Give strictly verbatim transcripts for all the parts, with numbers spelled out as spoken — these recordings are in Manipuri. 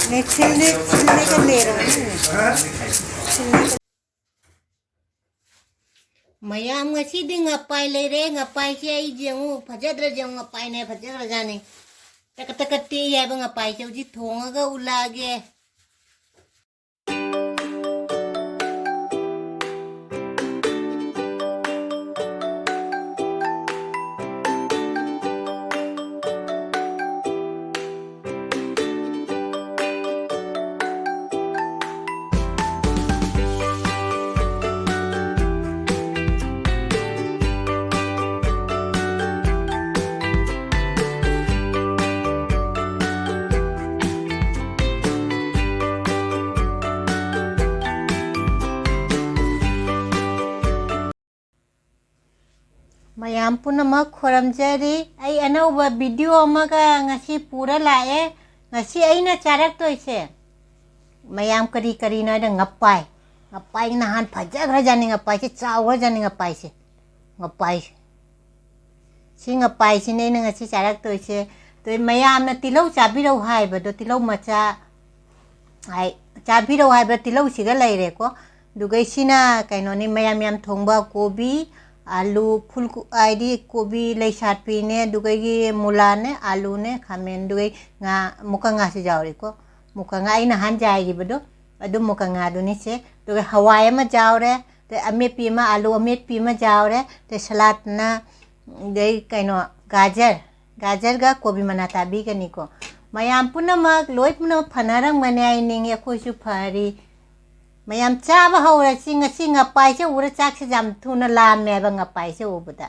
ꯅꯦ, ꯁꯤꯜꯂꯦ, ꯁꯤꯜꯂꯦꯒ ꯂꯩꯔꯝꯃꯦ꯫ ꯁꯤꯜꯂꯦꯒ꯫ ꯃꯌꯥꯝ, ꯉꯁꯤꯗꯤ ꯉꯄꯥꯏ ꯂꯩꯔꯦ꯫ ꯉꯄꯥꯏꯁꯦ ꯑꯩ ꯌꯦꯡꯉꯨ, ꯐꯖꯗ꯭ꯔꯥ ꯌꯦꯡꯉꯨ, ꯉꯄꯥꯏꯅꯦ, ꯐꯖꯈ꯭ꯔꯖꯥꯠꯅꯤ꯫ ꯇꯀꯠ ꯇꯀꯠ ꯇꯦꯛꯏ ꯍꯥꯏꯕ ꯉꯄꯥꯏꯁꯦ ꯍꯧꯖꯤꯛ ꯊꯣꯡꯉꯒ ꯎꯠꯂꯛꯑꯒꯦ꯫ ꯃꯌꯥꯝ ꯄꯨꯝꯅꯃꯛ ꯈꯨꯔꯨꯝꯖꯔꯤ꯫ ꯑꯩ ꯑꯅꯧꯕ video ꯑꯃꯒ ꯉꯁꯤ ꯄꯨꯔ ꯂꯥꯛꯑꯦ꯫ ꯉꯁꯤ ꯑꯩꯅ ꯆꯥꯔꯛꯇꯣꯏꯁꯦ, ꯃꯌꯥꯝ, ꯀꯔꯤ ꯀꯔꯤꯅꯣ ꯍꯥꯏꯗ, ꯉꯄꯥꯏ꯫ ꯉꯄꯥꯏ ꯅꯍꯥꯟ ꯐꯖꯈ꯭ꯔꯖꯥꯠꯅꯤ, ꯉꯄꯥꯏꯁꯦ ꯆꯥꯎꯈ꯭ꯔꯖꯥꯠꯅꯤ, ꯉꯄꯥꯏꯁꯦ꯫ ꯉꯄꯥꯏꯁꯦ꯫ ꯁꯤ ꯉꯄꯥꯏꯁꯤꯅꯦ ꯑꯩꯅ ꯉꯁꯤ ꯆꯥꯔꯛꯇꯣꯏꯁꯦ꯫ ꯑꯗꯣ ꯃꯌꯥꯝꯅ ꯇꯤꯜꯍꯧ ꯆꯥꯕꯤꯔꯧ ꯍꯥꯏꯕꯗꯣ, ꯇꯤꯜꯍꯧ ꯃꯆꯥ, ꯍꯥꯏ, ꯆꯥꯕꯤꯔꯧ ꯍꯥꯏꯕ ꯇꯤꯜꯍꯧꯁꯤꯒ ꯂꯩꯔꯦꯀꯣ꯫ ꯑꯗꯨꯒ ꯁꯤꯅ ꯀꯩꯅꯣꯅꯤ, ꯃꯌꯥꯝ ꯃꯌꯥꯝ ꯊꯣꯡꯕ ꯀꯣꯕꯤ, ꯑꯥꯂꯨ, ꯐꯨꯜ ꯀꯣ-, ꯍꯥꯏꯗꯤ ꯀꯣꯕꯤ ꯂꯩꯁꯥꯠꯄꯤꯅꯦ, ꯑꯗꯨꯒꯒꯤ ꯃꯨꯂꯥꯅꯦ, ꯑꯥꯂꯨꯅꯦ, ꯈꯥꯃꯦꯟ, ꯑꯗꯨꯒ ꯉꯥ, ꯃꯨꯀ ꯉꯥꯁꯨ ꯌꯥꯎꯔꯤꯀꯣ꯫ ꯃꯨꯀ ꯉꯥ ꯑꯩꯅ ꯅꯍꯥꯟ ꯌꯥꯏꯈꯤꯕꯗꯣ, ꯑꯗꯨ ꯃꯨꯀ ꯉꯥꯗꯨꯅꯤ ꯁꯦ꯫ ꯑꯗꯨꯒ ꯍꯋꯥꯏ ꯑꯃ ꯌꯥꯎꯔꯦ, ꯑꯗꯩ ꯑꯃꯦꯠꯄꯤ ꯑꯃ, ꯑꯥꯂꯨ ꯑꯃꯦꯠꯄꯤ ꯑꯃ ꯌꯥꯎꯔꯦ, ꯑꯗꯩ ꯁꯂꯥꯠꯅ, ꯑꯗꯩ ꯀꯩꯅꯣ, ꯒꯥꯖꯔ, ꯒꯥꯖꯔꯒ ꯀꯣꯕꯤ ꯃꯅꯥ ꯇꯥꯕꯤꯒꯅꯤꯀꯣ꯫ ꯃꯌꯥꯝ ꯄꯨꯝꯅꯃꯛ, ꯂꯣꯏ ꯄꯨꯝꯅꯃꯛ ꯐꯅꯔꯝꯒꯅꯤ ꯍꯥꯏ ꯅꯤꯡꯉꯤ, ꯑꯩꯈꯣꯏꯁꯨ ꯐꯔꯤ꯫ ꯃꯌꯥꯝ ꯆꯥꯕ ꯍꯧꯔꯁꯤ꯫ ꯉꯁꯤ ꯉꯄꯥꯏꯁꯦ ꯎꯔ ꯆꯥꯛꯁꯦ ꯌꯥꯝ ꯊꯨꯅ ꯂꯥꯝꯃꯦꯕ, ꯉꯄꯥꯏꯁꯦ ꯎꯕꯗ꯫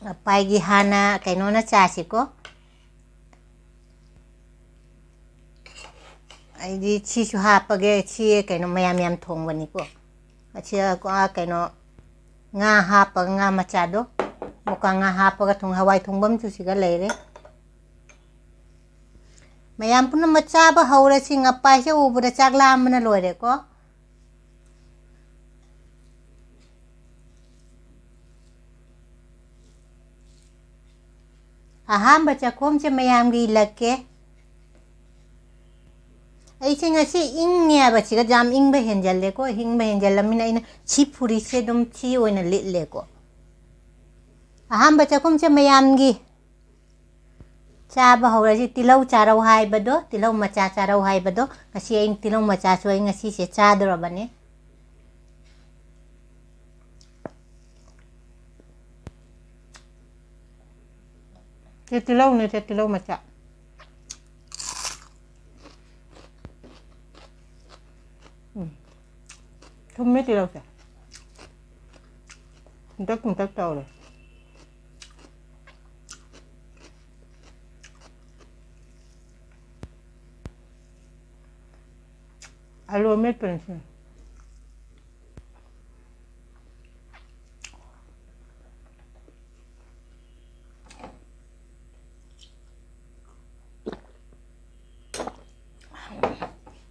ꯉꯄꯥꯏꯒꯤ ꯍꯥꯟꯅ ꯀꯩꯅꯣꯅ ꯆꯥꯁꯤꯀꯣ꯫ ꯑꯩꯗꯤ ꯁꯤꯁꯨ ꯍꯥꯞꯄꯒꯦ꯫ ꯁꯤ ꯀꯩꯅꯣ ꯃꯌꯥꯝ ꯌꯥꯝ ꯊꯣꯡꯕꯅꯤꯀꯣ꯫ ꯑꯁꯤ, ꯑ, ꯀꯩꯅꯣ ꯉꯥ ꯍꯥꯞꯄꯒ, ꯉꯥ ꯃꯆꯥꯗꯣ, ꯃꯨꯀꯥ ꯉꯥ ꯍꯥꯞꯄꯒ ꯊꯣꯡ-, ꯍꯋꯥꯏ ꯊꯣꯡꯐꯝꯁꯨ ꯁꯤꯒ ꯂꯩꯔꯦ꯫ ꯃꯌꯥꯝ ꯄꯨꯝꯅꯃꯛ ꯆꯥꯕ ꯍꯧꯔꯁꯤ꯫ ꯉꯄꯥꯏꯁꯦ ꯎꯕꯗ ꯆꯥꯛ ꯂꯥꯝꯕꯅ ꯂꯣꯏꯔꯦꯀꯣ꯫ ꯑꯍꯥꯟꯕ ꯆꯥꯛꯈꯣꯝꯁꯦ ꯃꯌꯥꯝꯒꯤ ꯏꯜꯂꯛꯀꯦ꯫ ꯑꯩꯁꯦ ꯉꯁꯤ ꯏꯪꯉꯦꯕ, ꯁꯤꯒ ꯌꯥꯝ ꯏꯪꯕ ꯍꯦꯟꯖꯜꯂꯦꯀꯣ꯫ ꯏꯪꯕ ꯍꯦꯟꯖꯜꯂꯃꯤꯅ ꯑꯩꯅ ꯁꯤ ꯐꯨꯔꯤꯠꯁꯦ ꯑꯗꯨꯝ ꯁꯤ ꯑꯣꯏꯅ ꯂꯤꯠꯂꯦꯀꯣ꯫ ꯑꯍꯥꯟꯕ ꯆꯥꯛꯈꯨꯝꯁꯦ ꯃꯌꯥꯝꯒꯤ꯫ ꯆꯥꯕ ꯍꯧꯔꯁꯤ꯫ ꯇꯤꯜꯍꯧ ꯆꯥꯔꯧ ꯍꯥꯏꯕꯗꯣ, ꯇꯤꯜꯍꯧ ꯃꯆꯥ ꯆꯥꯔꯧ ꯍꯥꯏꯕꯗꯣ, ꯉꯁꯤ ꯑꯩꯅ ꯇꯤꯜꯍꯧ ꯃꯆꯥꯁꯨ ꯑꯩ ꯉꯁꯤꯁꯦ ꯆꯥꯗꯣꯔꯕꯅꯤ꯫ ꯁꯤ ꯇꯤꯜꯍꯧꯅꯦ, ꯁꯦ ꯇꯤꯜꯍꯧ ꯃꯆꯥ꯫ ꯎꯝ꯫ ꯊꯨꯝꯃꯦ ꯇꯤꯜꯍꯧꯁꯦ꯫ ꯊꯨꯝꯇꯛ ꯊꯨꯝꯇꯛ ꯇꯧꯔꯦ꯫ ꯑꯂꯨ ꯑꯃꯦꯠꯄꯅꯤ ꯁꯤꯅ꯫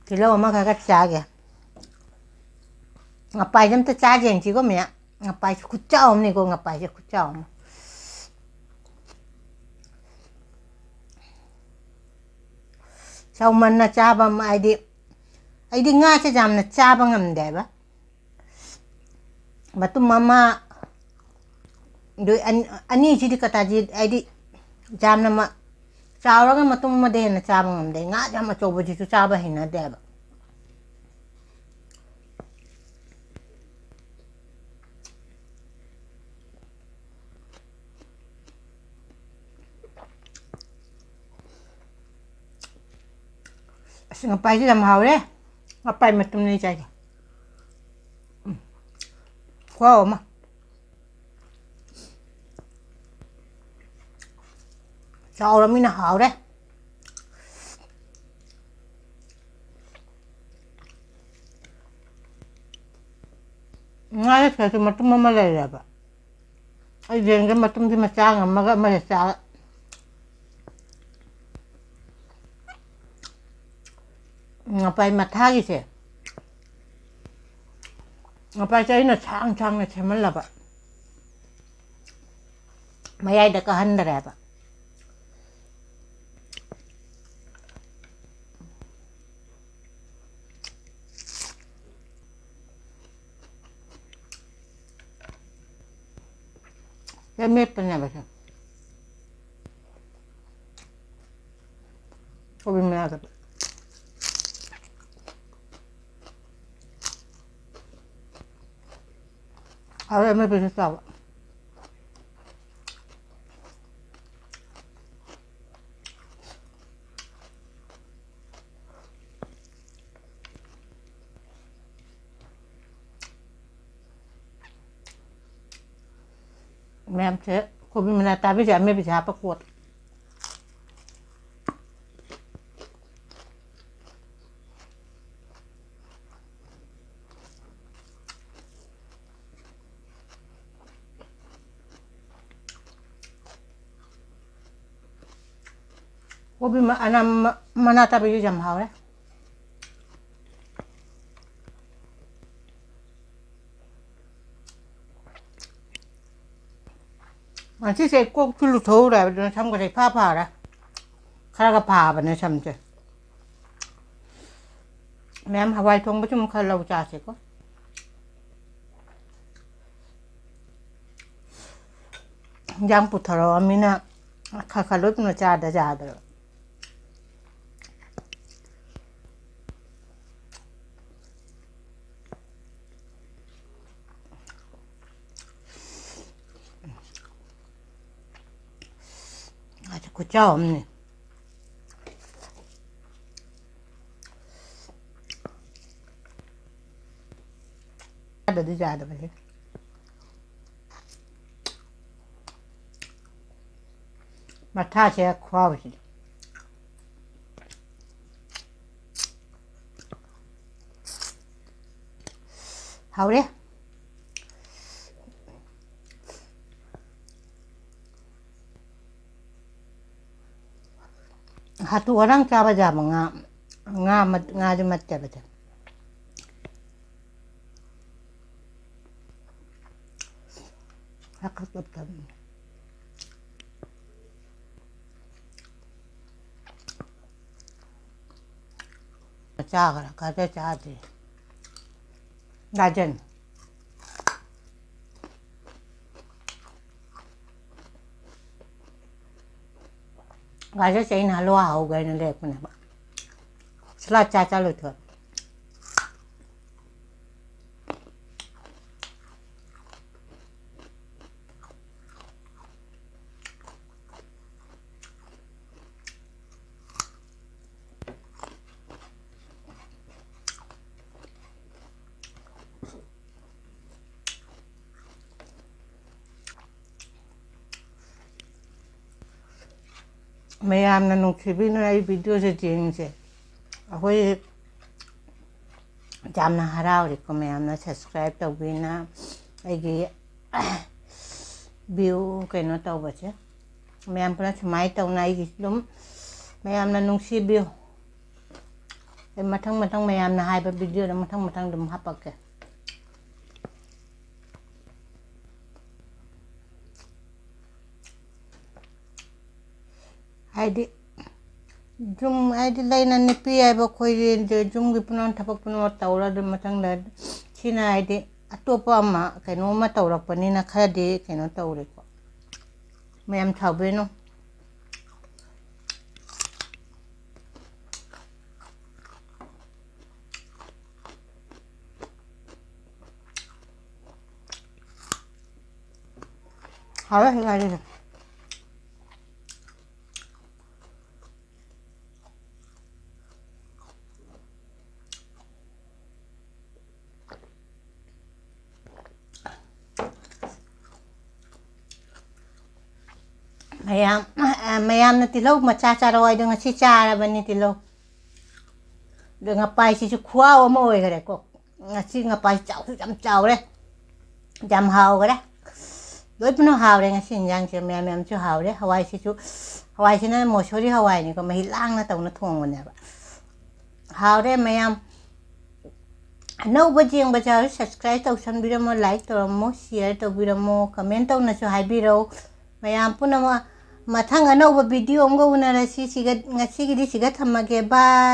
ꯇꯤꯜꯍꯧ ꯑꯃꯈꯛ ꯆꯥꯒꯦ꯫ ꯉꯄꯥꯏꯁꯦ ꯑꯝꯇ ꯆꯥꯁꯦ ꯌꯦꯡꯁꯤꯀꯣ ꯃꯌꯥꯝ꯫ ꯉꯄꯥꯏꯁꯦ ꯈꯨꯠꯆꯥꯎ ꯑꯃꯅꯤꯀꯣ, ꯉꯄꯥꯏꯁꯦ ꯈꯨꯠꯆꯥꯎ ꯑꯃ꯫ ꯆꯥꯎꯃꯟꯅ ꯆꯥꯕ ꯑꯃ, ꯍꯥꯏꯗꯤ ꯑꯩꯗꯤ ꯉꯥꯁꯦ ꯌꯥꯝꯅ ꯆꯥꯕ ꯉꯝꯗꯦꯕ꯫ ꯃꯇꯨꯝ ꯑꯃ, ꯑꯗꯨ ꯑꯅꯤ-, ꯑꯅꯤꯁꯤꯗꯤ ꯀꯇꯥꯁꯤ, ꯍꯥꯏꯗꯤ ꯌꯥꯝꯅ ꯃ-, ꯆꯥꯎꯔꯒ ꯃꯇꯨꯝ ꯑꯃꯗ ꯍꯦꯟꯅ ꯆꯥꯕ ꯉꯝꯗꯦ꯫ ꯉꯥ ꯌꯥꯝ ꯑꯆꯧꯕꯁꯤꯁꯨ ꯆꯥꯕ ꯍꯩꯅꯗꯦꯕ꯫ ꯑꯁ, ꯉꯄꯥꯏꯁꯦ ꯌꯥꯝ ꯍꯥꯎꯔꯦ꯫ ꯉꯄꯥꯏ ꯃꯇꯨꯝꯅꯦ ꯆꯥꯏꯁꯦ꯫ ꯎꯝ꯫ ꯈꯨꯍꯥꯎ ꯑꯃ꯫ ꯆꯥꯎꯔꯃꯤꯅ ꯍꯥꯎꯔꯦ꯫ ꯉꯥ ꯅꯠꯇ꯭ꯔꯁꯨ ꯃꯇꯨꯝ ꯑꯃ ꯂꯩꯔꯦꯕ꯫ ꯑꯩ ꯌꯦꯡꯒꯦ, ꯃꯇꯨꯝꯗꯤ ꯃꯆꯥ ꯉꯝꯃꯒ ꯑꯃ ꯍꯦꯛ ꯆꯥ-, ꯉꯄꯥꯏ ꯃꯊꯥꯒꯤꯁꯦ, ꯉꯄꯥꯏꯁꯦ ꯑꯩꯅ ꯁꯥꯡ ꯁꯥꯡꯅ ꯁꯦꯝꯍꯜꯂꯕ, ꯃꯌꯥꯏꯗ ꯀꯥꯍꯟꯗꯔꯦꯕ꯫ ꯑꯃꯦꯠꯄꯅꯦꯕ ꯁꯦ꯫ ꯀꯣꯕꯤ ꯃꯅꯥꯗ꯫ ꯍꯥꯎꯋꯦ ꯑꯃꯦꯠꯄꯁꯦ ꯆꯥꯕ꯫ ꯃꯌꯥꯝꯁꯦ ꯀꯣꯕꯤ ꯃꯅꯥ ꯇꯥꯕꯤꯁꯦ ꯑꯃꯦꯠꯄꯁꯦ ꯍꯥꯞꯄ ꯀꯣꯠ꯫ ꯀꯣꯕꯤ ꯃ-, ꯑꯅꯝ-, ꯃꯅꯥ ꯇꯥꯕꯤꯁꯨ ꯌꯥꯝ ꯍꯥꯎꯔꯦ꯫ ꯉꯁꯤꯁꯦ ꯀꯣꯛꯁꯨ ꯂꯨꯊꯣꯛꯎꯔꯦ ꯍꯥꯏꯕꯗꯨꯅ ꯁꯝꯒꯁꯦ ꯏꯐꯥ ꯐꯥꯔꯦ꯫ ꯈꯔꯒ ꯐꯥꯕꯅꯦ ꯁꯝꯁꯦ꯫ ꯃꯌꯥꯝ ꯍꯋꯥꯏ ꯊꯣꯡꯕꯁꯨ ꯑꯃꯨꯛ ꯈꯔ ꯂꯧ ꯆꯥꯁꯦꯀꯣ꯫ ꯏꯟꯖꯥꯡ ꯄꯨꯊꯔꯛꯑꯃꯤꯅ ꯈꯔ ꯈꯔ ꯂꯣꯏ ꯄꯨꯅ ꯆꯥꯗ ꯌꯥꯗ꯭ꯔꯕ꯫ ꯑꯁ, ꯈꯨꯆꯥꯎ ꯑꯃꯅꯤ꯫ ꯆꯥꯗꯗꯤ ꯌꯥꯗꯕꯁꯦ꯫ ꯃꯊꯥꯁꯦ ꯈꯨꯍꯥꯎꯁꯤꯗꯤ꯫ ꯍꯥꯎꯔꯦ꯫ ꯍꯥꯇꯨ ꯉꯔꯥꯡ ꯆꯥꯕ ꯌꯥꯕ ꯉꯥ, ꯉꯥ ꯃꯠ-, ꯉꯥꯁꯦ ꯃꯠꯇꯦꯕꯁꯦ꯫ ꯍꯥꯀꯠ ꯀꯞꯇꯕꯅꯤ꯫ ꯆꯥꯈ꯭ꯔꯦ, ꯈꯔ ꯆꯥꯗ꯭ꯔꯤ꯫ ꯒꯥꯖꯟ꯫ ꯒꯥꯖꯔꯁꯦ ꯑꯩꯅ ꯍꯜꯂꯨꯋꯥ ꯍꯧꯒꯦ ꯍꯥꯏꯅ ꯂꯩꯔꯛꯄꯅꯦꯕ꯫ ꯁꯂꯥꯗ ꯆꯥ ꯆꯥ ꯂꯣꯏꯊꯣꯛꯑꯦ꯫ ꯃꯌꯥꯝꯅ ꯅꯨꯡꯁꯤꯕꯤꯅ ꯑꯩ videoꯁꯦ ꯌꯦꯡꯉꯤꯁꯦ꯫ ꯑꯩꯈꯣꯏ ꯌꯥꯝꯅ ꯍꯔꯥꯎꯔꯦꯀꯣ, ꯃꯌꯥꯝꯅ subscribe ꯇꯧꯕꯤꯅ ꯑꯩꯒꯤ view ꯀꯩꯅꯣ ꯇꯧꯕꯁꯦ꯫ ꯃꯌꯥꯝ ꯄꯨꯂꯞ ꯁꯨꯃꯥꯏꯅ ꯇꯧꯅ ꯑꯩꯒꯤ ꯑꯗꯨꯝ ꯃꯌꯥꯝꯅ ꯅꯨꯡꯁꯤꯕꯤꯌꯨ꯫ ꯑꯩ ꯃꯊꯪ ꯃꯊꯪ ꯃꯌꯥꯝꯅ ꯍꯥꯏꯕ videoꯗ ꯃꯊꯪ ꯃꯊꯪ ꯑꯗꯨꯝ ꯍꯥꯄꯛꯀꯦ꯫ ꯍꯥꯏꯗꯤ ꯌꯨꯝ, ꯍꯥꯏꯗꯤ ꯂꯩꯅ ꯅꯨꯄꯤ ꯍꯥꯏꯕ ꯑꯩꯈꯣꯏꯗꯤ ꯌꯨꯝꯒꯤ ꯄꯨꯝꯅꯃꯛ ꯊꯕꯛ ꯄꯨꯝꯅꯃꯛ ꯇꯧꯔ ꯑꯗꯨꯝ ꯃꯊꯪꯗ ꯁꯤꯅ ꯍꯥꯏꯗꯤ ꯑꯇꯣꯞꯄ ꯑꯃ ꯀꯩꯅꯣꯝꯃ ꯇꯧꯔꯛꯄꯅꯤꯅ ꯈꯔꯗꯤ ꯀꯩꯅꯣ ꯇꯧꯔꯦꯀꯣ꯫ ꯃꯌꯥꯝ ꯁꯥꯎꯕꯤꯅꯨ꯫ ꯍꯥꯎꯔꯦ ꯉꯥꯔꯤꯁꯦ꯫ ꯃꯌꯥꯝ, ꯃꯌꯥꯝꯅ ꯇꯤꯜꯍꯧ ꯃꯆꯥ ꯆꯥꯔꯛꯑꯣ ꯍꯥꯏꯗꯣ ꯉꯁꯤ ꯆꯥꯔꯕꯅꯤ ꯇꯤꯜꯍꯧ꯫ ꯑꯗꯣ ꯉꯄꯥꯏꯁꯤꯁꯨ ꯈꯨꯍꯥꯎ ꯑꯃ ꯑꯣꯏꯈꯔꯦꯀꯣ꯫ ꯉꯁꯤ ꯉꯄꯥꯏ ꯆꯥꯎꯁꯨ ꯌꯥꯝ ꯆꯥꯎꯔꯦ, ꯌꯥꯝ ꯍꯥꯎꯈꯔꯦ꯫ ꯂꯣꯏ ꯄꯨꯝꯅꯃꯛ ꯍꯥꯎꯔꯦ ꯉꯁꯤ ꯏꯟꯖꯥꯡꯁꯦ, ꯃꯌꯥꯝ ꯃꯌꯥꯝꯁꯨ ꯍꯥꯎꯔꯦ꯫ ꯍꯋꯥꯏꯁꯤꯁꯨ, ꯍꯋꯥꯏꯁꯤꯅ ꯃꯣꯁꯣꯔꯤ ꯍꯋꯥꯏꯅꯤꯀꯣ, ꯃꯍꯤ ꯂꯥꯡꯅ ꯇꯧꯅ ꯊꯣꯡꯕꯅꯦꯕ꯫ ꯍꯥꯎꯔꯦ ꯃꯌꯥꯝ꯫ ꯑꯅꯧꯕ ꯌꯦꯡꯕꯁꯨ ꯌꯥꯎꯔꯤ, subscribe ꯇꯧꯁꯟꯕꯤꯔꯝꯃꯣ, like ꯇꯧꯔꯝꯃꯣ, share ꯇꯧꯕꯤꯔꯝꯃꯣ, comment ꯇꯧꯅꯁꯨ ꯍꯥꯏꯕꯤꯔꯧ꯫ ꯃꯌꯥꯝ ꯄꯨꯝꯅꯃꯛ ꯃꯊꯪ ꯑꯅꯧꯕ video ꯑꯃꯒ ꯎꯅꯔꯁꯤ꯫ ꯁꯤꯒ, ꯉꯁꯤꯒꯤꯗꯤ ꯁꯤꯒ ꯊꯝꯃꯒꯦ꯫ Bye꯫